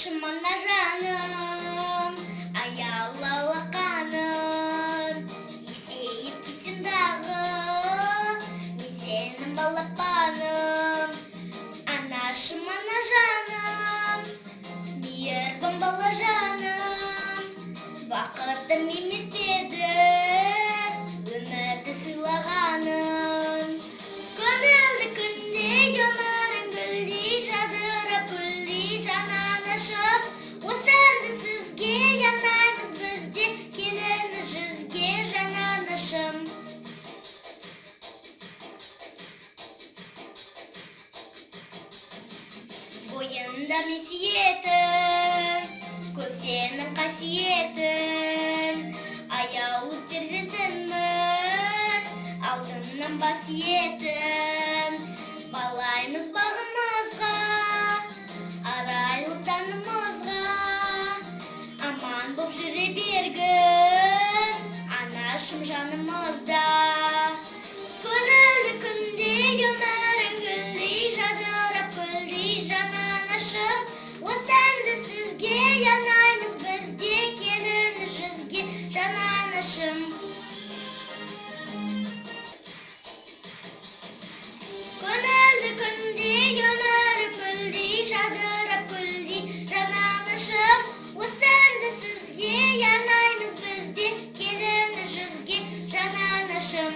Анашым, ана жаным, аялы алақаның, есейіп кетсем дағы, мен сенің балапаным. Анашым, ана жаным, мейірбан бала жаным, бақытым емес пе еді өмірді сыйлағаның? Көңілді күнде өмірің гүлдей жадырап, гүлдей, жан анашым. Осы әнді сізге арнаймыз біз де, келіні жүзге, жан анашым. Бойында мен сүйетін көп сенің қасиетің, аяулы перзентіңмін, алдыңнан бас иетін. Балаймыз бағымызға, арайлы таңымызға, аман боп жүре бергін, анашым, жанымызда. Көңілді күнде өмірің гүлдей жадырап, гүлдей, жан анашым. Осы әнді сізге арнаймыз біз де, келіні жүзге, жан анашым. Көңілді күнде өмірі гүлдей жадырап, гүлдей, жан анашым. Осы әнді сізге арнаймыз біз де, келіні жүзге, жан анашым.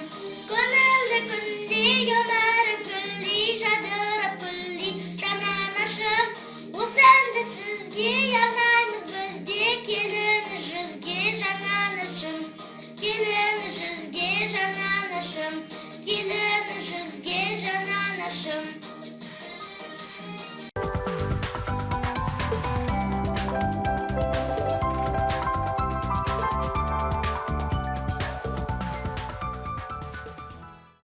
Көңілді күнде өмірі гүлдей жадырап, гүлдей, жан анашым. Осы әнді сізге арнаймыз біз де, келіні жүзге, жан анашым. Келіні жүзге, жан анашым. Келіні жүзге, жан анашым.